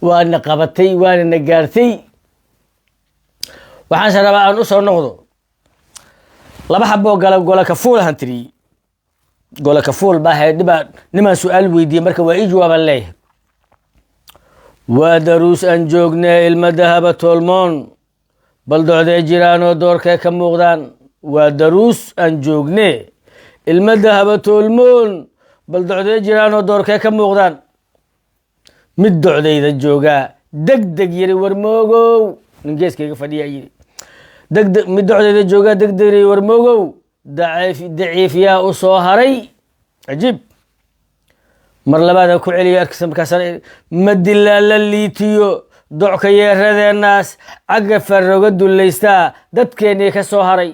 Waana qabatay, waana na gaartay. Waxaanse rabaa aan u soo noqdo laba xaboo gala gola kafuul ahaan tiriyey. Gola kafuul baa ahayd dhibaa nimaan su-aal weydiiyey, marka waa ii jawaabaan leeyahay. Waa daruus aan joognee, ilma dahaba toolmoon, bal docdee jiraanoo doorkee ka muuqdaan. Waa daruus aan joognee, ilma dahaba toolmoon, bal docdee jiraanoo doorkee ka muuqdaan. Mid docdayda joogaa deg deg yiri, "Warmoogow." Nin geeskayga fadhiyaa yiri degdeg. Mid docdayda joogaa deg deg yiri, "Warmoogow, daciif daciifyaa u soo haray." Cajiib. Mar labaadaan ku celiya arkisa. Markaasaan ma dilaa la liitiyo docka yeeradeennaas cagga farroga dullaystaa dadkeennii ka soo haray.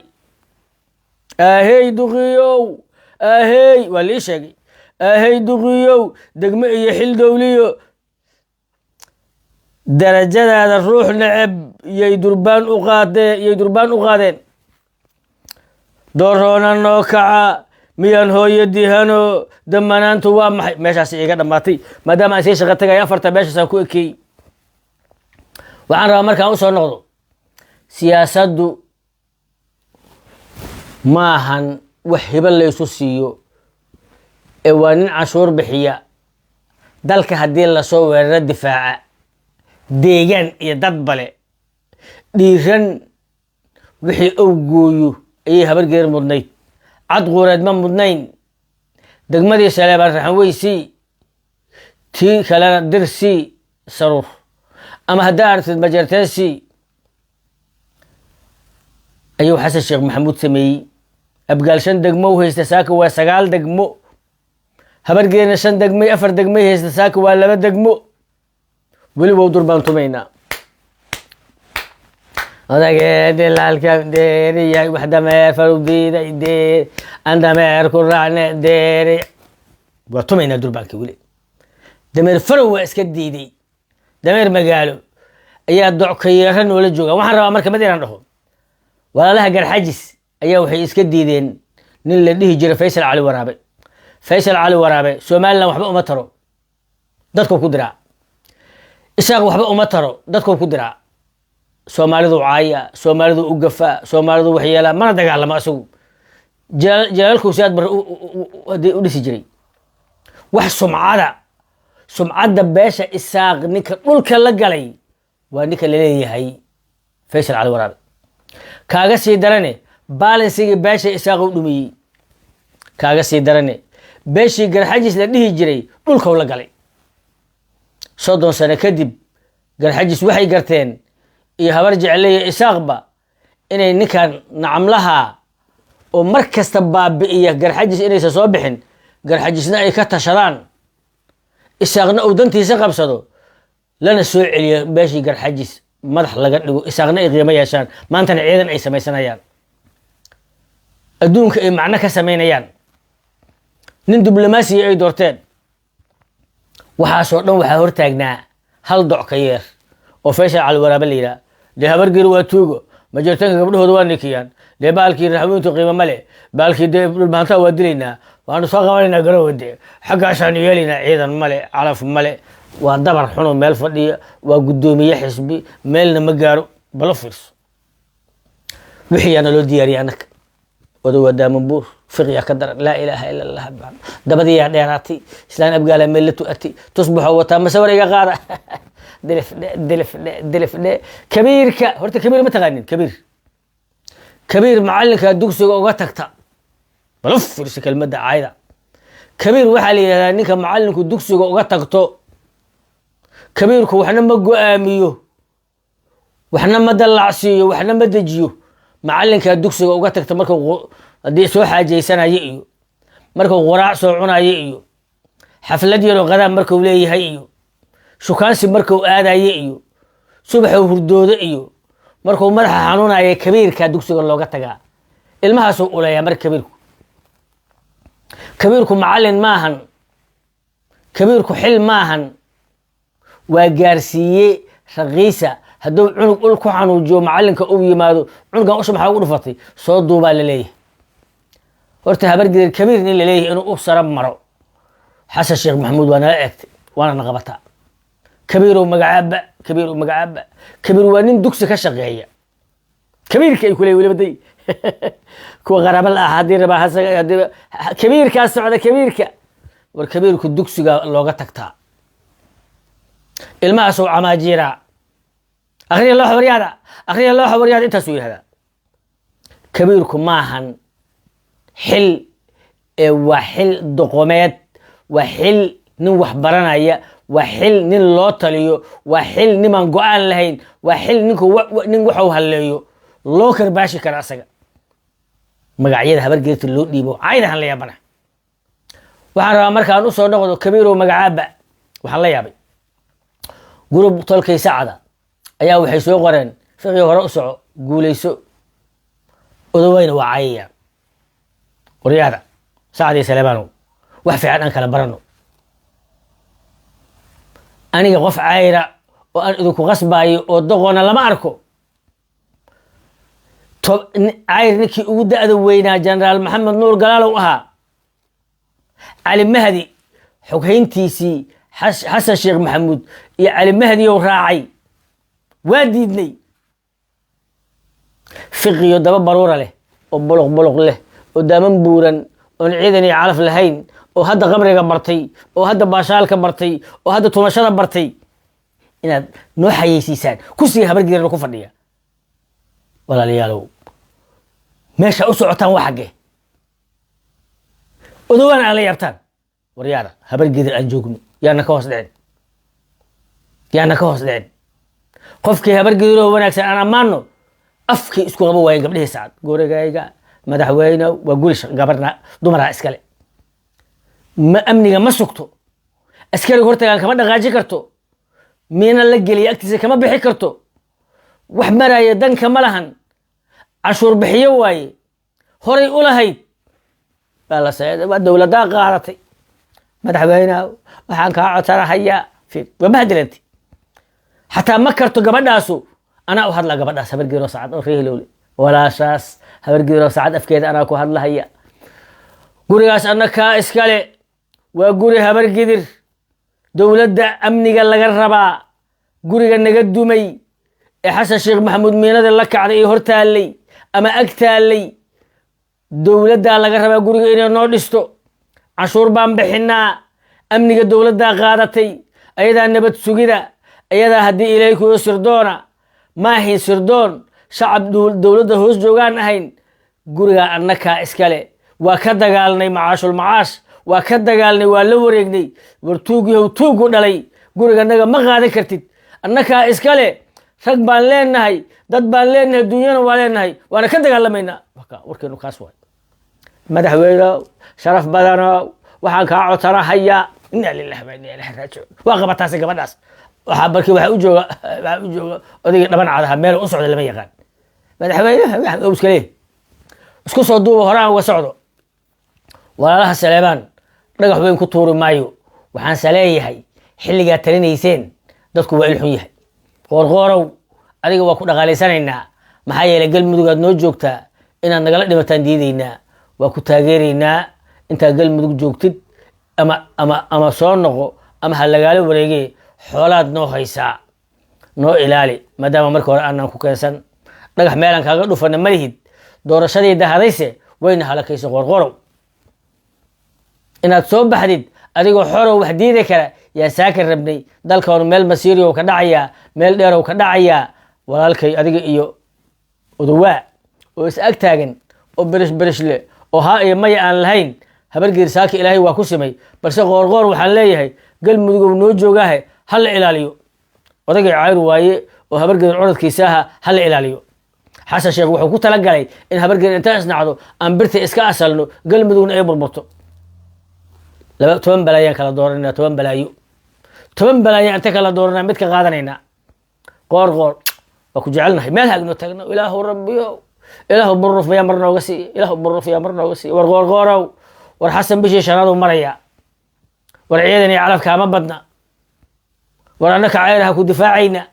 Aahey duqiyow, aahey, waa lii sheegay. Aahey duqiyow, degmo iyo xil dowliyo darajadaada ruux neceb yay durbaan u qaadeen, yay durbaan u qaadeen. Dooroona noo kaca miyaan hooyo dihano damanaantu waa maxay? Meeshaas iga dhammaatay maadaama aan sii shaqo tagay. Afarta meeshaasaan ku ekeeyey. Waxaan rabaa markaan usoo noqdo, siyaasaddu maahan wax hibo laysu siiyo ee waa nin canshuur bixiya, dalka haddii lasoo weeraro difaaca, deegaan iyo dad bale dhiiran. Wixii ow gooyo ayay Habargeer mudnayd, cad quureed ma mudnayn. Degmadii Saleebaan Raxanweysii, tii kalena Dirsii Saruur, ama haddaa aragtid Majeerteensii ayuu Xasan Sheekh Maxamuud sameeyey. Abgaal shan degmo u haysta, saaka waa sagaal degmo. Habargeerna shan degmay, afar degmay haysta, saaka waa laba degmo. Weli wow dur baan tumaynaa. Odagee dilaalka deeriyay, wax dameer faru diiday deer aan dameer ku raacne deeri. Waa tumaynaa durbaanka weli. Dameer farow waa iska diiday, dameer magaalo ayaa dockayeero noola jooga. Waxaan rabaa marka mid inaan dhaho: walaalaha Garxajis ayaa waxay iska diideen nin la dhihi jiray Faysal Cali Waraabe. Faysal Cali Waraabe Somaliland waxba uma taro, dadkuu ku diraa. Isaaq waxba uma taro, dadkuu ku diraa. Soomaalidu caaya, Soomaalidu u gafaa, Soomaalidu waxyeelaa, mana dagaalamo isagu. Jalaalkuu siaad bar u dhisi jiray wax sumcadda beesha Isaaq. Ninka dhulka la galay waa ninka laleeyahay Faysal Cali Waraabe. Kaaga sii darane, baalansigii beesha Isaaq u dhumiyey. Kaaga sii darane, beeshii Garxajis la dhihi jiray dhulkau la galay. 30 sano kadib Garxajis waxay garteen iyo Habar Jecleyo Isaaqba inay ninkan nacamlaha oo mar kasta baabi'iya Garxajis inaysan soo bixin, Garxajisna ay ka tashadaan, Isaaqna uu dantiisa qabsado, lana soo celiyo beeshii Garxajis, madax laga dhigo, Isaaqna ay qiimo yeeshaan. Maantana ciidan ay samaysanayaan, adduunka ay macno ka samaynayaan, nin diblomaasiya ay doorteen. Waxaasoo dhan waxaa hortaagnaa hal doc ka yeer oo Faysal Cali Waraabe la yidhaha. Dee Habargeer waa tuugo, Majeertaanka gabdhahooda waa nikiyaan, dee baalkii Raxweyntu qiimo male, baalkii dee Dhulbahantaa waa dilaynaa, waanu soo qabanaynaa garowe, dee xaggaasaanu yeelaynaa. Ciidan male, calaf male, waa dabar xunoo meel fadhiya, waa guddoomiye xisbi, meelna ma gaaro. Balo fiirso, wixii yaana loo diyaariyay annaka. Odo waa daamanbuur, fiqiya ka daran. Laa ilaaha ila Allah. Dabadiyaa dheeraatay, islaan Abgaala meel la tu'atay, tusbaxoo wataa, masawir iga qaada. Dilif dhe, dilif dhe, dilif dhe. Kabiirka horta, kabiir ma taqaanin? Kabiir, kabiir macalinka dugsiga uga tagta. Balo fiirso kelmadda caayda. Kabiir waxaa la yidhahdaa ninka macalinku dugsiga uga tagto. Kabiirku waxna ma go-aamiyo, waxna ma dallacsiiyo, waxna ma dejiyo. Macalinkaa dugsiga uga tagta markuu haddii soo xaajaysanayo iyo markuu quraac soo cunayo iyo xaflad yaroo qadaan markuu leeyahay iyo shukaansi markuu aadayo iyo subaxuu hurdoodo iyo markuu madaxa xanuunayo, kabiirkaa dugsiga looga tagaa. Ilmahaasuu uleeyaa marka kabiirku. Kabiirku macalin maahan, kabiirku xil maahan, waa gaarsiiye raqiisa. Hadduu cunug ul ku xanuujiyo, macalinka uu yimaado, "Cunugan usha maxaa ugu dhufatay?" "Soo duubaa," laleeyahay. Horta Habargidir kabiir nin laleeyahay inuu u sara maro. Xasan Sheekh Maxamuud waa nala eegtay, waana na qabataa. Kabiirow magacaaba, Kabiirow magacaaba. Kabiir waa nin dugsi ka shaqeeya. Kabiirka ay kuleey weliba day kuwa qaraaba la ah haddii rabaa haddii kabiirkaa socda. Kabiirka, war kabiirku dugsiga looga tagtaa, ilmahaasuu camaajiiraa, "Akriya looxa waryaada, akriya looxa waryaada," intaasuu yihahdaa. Kabiirku maahan xil ee waa xil doqomeed, waa xil nin wax baranaya, waa xil nin loo taliyo, waa xil nimaan go-aan lahayn, waa xil ninku nin waxuu halleeyo loo karbaashi kara. Asaga magacyada Habargeerta loo dhiibo caydahan la yaabana. Waxaan rabaa markaan usoo noqdo Kabiirow magacaaba. Waxaan la yaabay group tolkay sacda ayaa waxay soo qoreen, "Fiqii hore u soco, guuleyso." Odawayna waa cayayaan. Waryaada Sacdii Saleemaanow, wax fiican aan kala barano. Aniga qof cayra oo aan idinku qasbaayo oo doqona lama arko. Cayr ninkii ugu da-da weynaa Jenaraal Maxamed Nuur Galaalow ahaa. Cali Mahdi xoghayntiisii, Xasan Sheekh Maxamuud iyo Cali Mahdiyow raacay, waa diidnay. Fiqiyo daba baruura leh oo buluq buluq leh oo daaman buuran oon ciidan iyo calaf lahayn oo hadda qabriga bartay oo hadda baashaalka bartay oo hadda tumashada bartay inaad noo xayeysiisaan, kursiga Habargeerna ku fadhiya. Walaalayaalow, meesha u socotaan waa xaggee? Odowaan aan la yaabtaan. Waryaada Habargedir, aan joogno, yaana ka hoos dhicin, yaana ka hoos dhicin. Qofkii Habargediroo wanaagsan aan ammaano. Afkay isku qaba waayeen gabdhihii Sacad. "Gurigayga madaxweyne waa guri gabarna dumaraa iskale." Ma amniga ma sugto, askariga hortagaan kama dhaqaajin karto, miina la geliya agtiisa kama bixi karto, wax maraya danka ma lahan. Canshuur bixiyo waaye, horay u lahayd baa la waa dowladaa qaadatay. "Madaxweyneha, waxaan kaa codsanahayaa." Waa mahadilantay, xataa ma karto gabadhaasu. Anaa u hadlaa gabadhaas Habargeero Sacad oo reer Hilowle, walaashaas Habargeero Sacad afkeeda anaa ku hadlahaya. Gurigaas annakaa iskale, waa guri Habargidir. Dowladda amniga laga rabaa. Guriga naga dumay ee Xasan Sheekh Maxamuud miinada la kacday ee hor taallay ama ag taallay, dowladdaa laga rabaa guriga inay noo dhisto. Canshuur baan bixinaa. Amniga dowladdaa qaadatay, ayadaa nabad sugida, ayadaa haddii Ilaahay kuyo sirdoona maahayn sirdoon shacab dowladda hoos joogaan ahayn. Gurigaa annakaa iskale, waa ka dagaalnay, macaashul macaash waa ka dagaalnay, waa la wareegnay. War tuugyahow, tuugu dhalay, guriga naga ma qaadan kartid. Annakaa iskale, rag baan leenahay, dad baan leenahay, dunyana waa leenahay, waana ka dagaalamaynaa. Warkeenu kaas waay. "Madaxweyne sharaf badano, waxaan kaa codsanahayaa." Inna lillahi wa inna ilaihi raajicuun. Waa qabataasi gabadhaas. Waxaa barkii waxaa u jooga odaygii dhaban cadaha, meel u socda lama yaqaan. Madaxweynaha wax iska leeyahay. Isku soo duuba, horaan uga socdo. Walaalaha Saleebaan dhagax weyn ku tuuri maayo. Waxaanse leeyahay, xilligaa talinayseen dadku waa ilxun yahay. Qoorqoorow, adiga waa ku dhaqaalaysanaynaa, maxaa yeelay Galmudug aad noo joogtaa, inaad nagala dhimataan diidaynaa. Waa ku taageeraynaa intaa Galmudug joogtid, ama soo noqo ama ha lagaala wareegee. Xoolaad noo haysaa, noo ilaali, maadaama marka hore aanan ku keensan. Dhagax meelaan kaaga dhufana ma lihid. Doorashadii dahadayse wayna halakaysa. Qoorqorow, inaad soo baxdid adigoo xorow wax diidi kara yaa saakan rabnay. Dalkaanu meel masiiriyow ka dhacayaa, meel dheerow ka dhacayaa. Walaalkay, adiga iyo Odowaa oo is ag taagan oo berish berishle oo haa iyo maya aan lahayn, Habargeer saaka Ilaahay waa ku simay. Balse Qoorqoor waxaan leeyahay, Galmudugow noo joogaahe, ha la ilaaliyo. Odagay cayr waaye oo Habargeer codadkiisa aha, ha la ilaaliyo. Xasan Sheekh wuxuu ku talagalay in Habargeer intaan isnacdo aan birta iska asalno, Galmudugna ay burburto. Laba toban balaayaan kala dooranayna, 10 balaayo, 10 balaayo inta kala dooranaa mid ka qaadanaynaa. Qoor Qoor waa ku jecelnahay, meel haagnoo taagno. Ilaahu rabbiyo, Ilaahu burruf yaa mar nooga siiya, Ilaahu burruf yaa mar nooga siiya. War Qoorqoorow, war Xasan bishii shanaadu maraya. War ciidan iyo calaf kaama badna. War annaka cayraha ku difaacayna.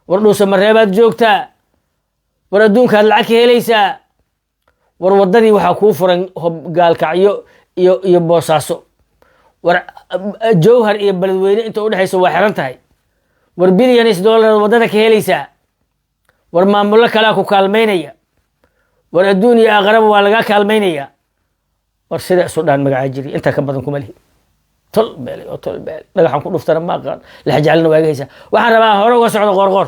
War Dhuusa Mareebaad joogtaa. War adduunkaad lacag ka helaysaa. War waddadii waxaa kuu furan Gaalkacyo iyo Boosaaso. War Jowhar iyo Beledweyne inta udhexaysa waa xiran tahay. War billions dollar waddada ka helaysaa. War maamullo kalea ku kaalmaynaya. War adduun iyo aakaraba waa lagaa kaalmaynaya. War sida isu dhaan magacaa jiri, intaa ka badan kuma lihi. Tol beelay oo tol beelay, dhagaxan ku dhuftana ma aqaan, laxjeclina waa iga haysaa. Waxaan rabaa hore uga socdo Qoorqoor.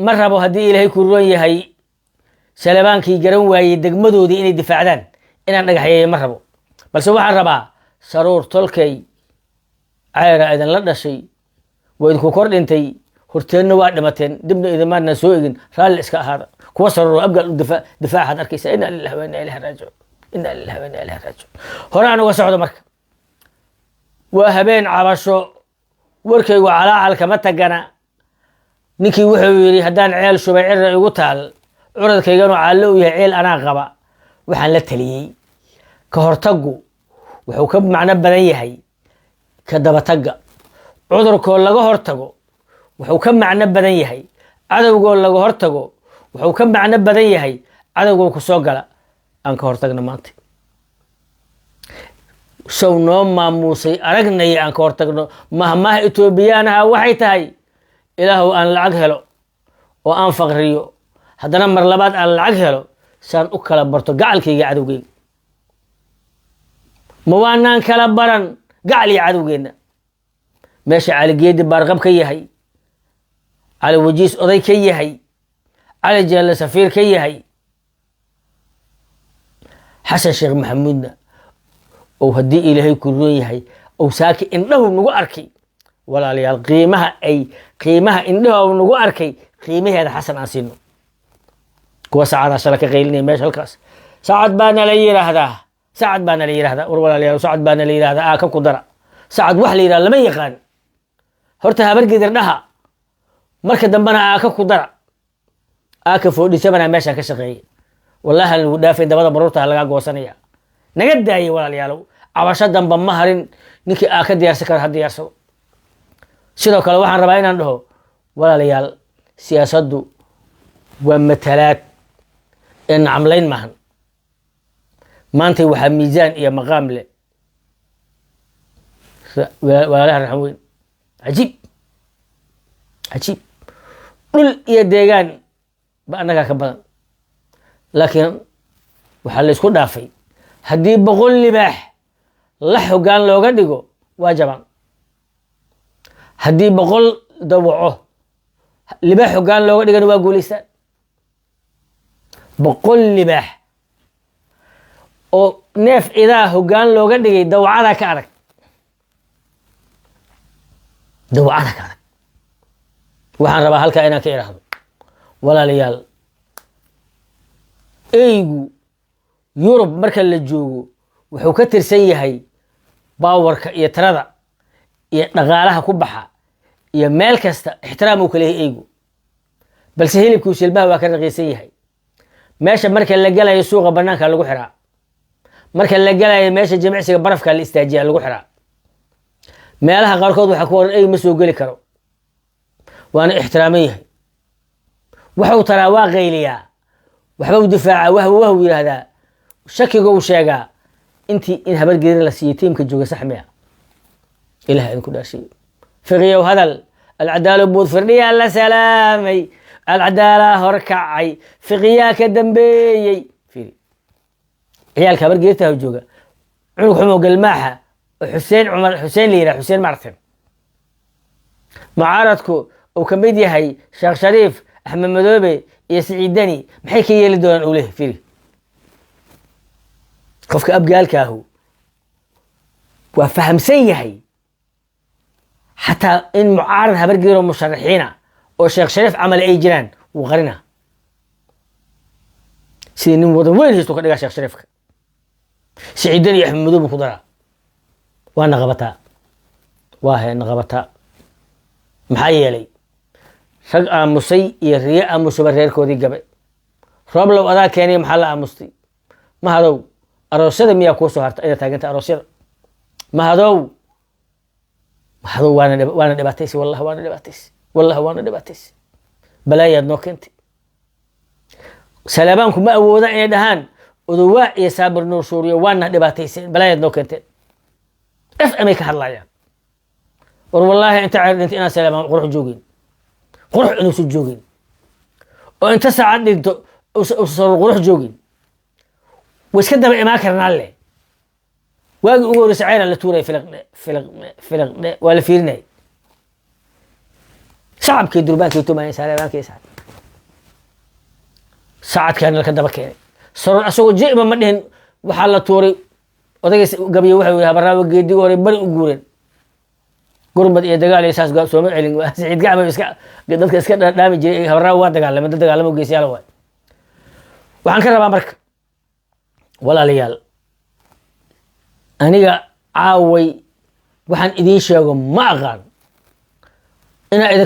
Ma rabo haddii Ilaahay ku roon yahay Salabaankii garan waayey degmadoodii inay difaacdaan inaan dhagaxyeeyo ma rabo, balse waxaan rabaa Saruur tolkay ceyra idinla dhashay, waa idinku kor dhintay, horteenna waa dhimateen, dibna idimaadna soo egin. Raalli iska ahaada. Kuwa Saruur Abgaal u difaacaad arkaysa. Inna lillahi wa inna ilayhi raajicuun, inna lillahi wa inna ilayhi raajicuun. Hore aan uga socdo. Marka waa habeen cabasho, warkaygu calaacal kama tagana. Ninkii wuxuu yidhi, haddaan ceel shubay cira igu taal, curadkayganu caallo u yahay, ceel anaa qaba. Waxaan la taliyey, ka hortaggu wuxuu ka macno badan yahay ka dabatagga. Cudurkoo laga hortago wuxuu ka macno badan yahay cadowgoo laga hortago, wuxuu ka macno badan yahay cadowgoo ku soo gala. Aan ka hortagno maanta sow noo maamuusay aragnaya, aan ka hortagno. Mahmaha Etoobiyaanaha waxay tahay, Ilaahow aan lacag helo oo aan faqriyo, haddana mar labaad aan lacag helo, saan u kala barto gacalkayga cadowgeyga. Ma waanaan kala baran gacal iyo cadowgeenna? Meesha Caligeedi baarqab ka yahay, Cali Wajiis oday ka yahay, Cali Jeelle safiir ka yahay, Xasan Sheekh Maxamuudna ou haddii Ilaahay ku roon yahay ou saaki indhahu nagu arkay. Walaalayaal, qiimaha ay qiimaha indhahu nagu arkay, qiimaheeda Xasan aan siino. Kuwa Sacadaa shala ka qaylinaya meesha halkaas, Sacad baa nala yidhaahdaa, Sacad baa nala yidhahdaa. War walaalayaal, Sacad baa nala yidhahdaa, aa ka ku dara. Sacad wax la yidhahda lama yaqaan. Horta Habargidir dhaha, marka dambena aaka ku dara. Aaka 47-na meeshaan ka shaqeeyay, wallahi aan lagu dhaafayn, dabada baruurta lagaa goosanaya. Naga daayay walaalayaalow, cabasho damba ma harin. Ninkii aa ka diyaarsan kara ha diyaarsado. Sidoo kale waxaan rabaa inaan dhaho, walaalayaal, siyaasaddu waa matalaad ee nacamlayn maahan. Maantay waxaa miisaan iyo maqaam leh walaalaha raxan weyn. Cajiib, cajiib, dhul iyo deegaan ba annagaa ka badan, laakiin waxaa la isku dhaafay haddii 100 libaax la hoggaan looga dhigo waa jabaan, haddii 100 dawaco libaax hoggaan looga dhigana waa guulaystaan. 100 libaax oo neef idaa hoggaan looga dhigay, dawacada ka adag, dawacada ka adag. Waxaan rabaa halkaa inaan ka idhaahdo, walaalayaal, eygu Yurub marka la joogo wuxuu ka tirsan yahay power-ka iyo tirada iyo dhaqaalaha ku baxa iyo meel kasta ixtiraam uu ka leeyahay eygu, balse hilibkuu silmaha waa ka raqiisan yahay. Meesha marka la gelayo suuqa banaanka lagu xiraa, marka la gelayo meesha jimicsiga barafka la istaajiya lagu xiraa. Meelaha qaarkood waxaa ku qoran ey ma soo geli karo, waana ixtiraaman yahay. Waxuu taraa waa qayliyaa, waxba u difaaca, wahw wahw yidhaahdaa, shakigou sheegaa. Intii in Habargeeri la siiyo tiimka jooga sax miya? Ilaah idinku dhaashiyo. Fiqiyow hadal Alcadaalo buud firdhiyaa la salaamay, Alcadaalaa horkacay, Fiqiyaa ka dambeeyey. Fiiri ciyaalka Habargeertaha jooga, cunug xumo galmaaxa oo Xuseen Cumar Xuseen la yidhaha, Xuseen Martin, mucaaradku uu ka mid yahay Sheekh Shariif, Axmed Madoobe iyo Siciid Deni, maxay ka yeeli doonaan uu leeyahay? Fiiri, qofka Abgaalkaahu waa fahamsan yahay xataa in mucaarad Habargeero musharaxiina oo Sheekh Shariif camal ay jiraan, wuu qarina. Sidii nin wadan weyn haysto ka dhigaa Sheekh Shariifka, Siciid Deni iyo Axmed Madoobe ku daraa. Waa naqabataa, waa he naqabataa. Maxaa yeelay rag aamusay iyo riyo aamusaba reerkoodii gabe. Rooblow adaa keenay, maxaa la aamustay? Mahadow, aroosyada miyaa kuu soo harta inaad taaganta aroosyada? Mahadow, mahadow, waana dhibaataysi, wallahi waana dhibaataysi, wallahi waana dhibaataysi. Balaayaad noo keentay. Salaabaanku ma awoodaan inay dhahaan Odowaa iyo Saabir Nuur Shuuriyo waana dhibaatayseen, balaayaad noo keenteen. FM ay ka hadlayaan. War wallaahi, inta Ceyr dhintay inaan Saleebaan qurux joogin, qurux inuusan joogin, oo inta saacad dhinto uusan qurux joogin. Way iska daba imaan karnaa le. Waagii ugu horreysay Ceyraa la tuuraya, filiqdhe, filiqdhe, filiqdhe, waa la fiirinayay. Shacabkii durbaankii tumayeen, Saleebaankii sacad saacadkaana laka daba keenay. Saroor asagoo jiba ma dhihin, waxaa la tuuray odagay gabiye. Wuxuu yihi: "Habaraawo geedigu hore bari u guureen, gurmad iyo dagaal iyo saas sooma celin." Siciid Gacma iska dadka iska dhaami jiray. Habaraawo waa dagaalamay, dad dagaalamo, geesiyaal waay. Waxaan ka rabaa marka, walaalayaal, aniga caaway waxaan idiin sheego ma aqaan inaa idinka.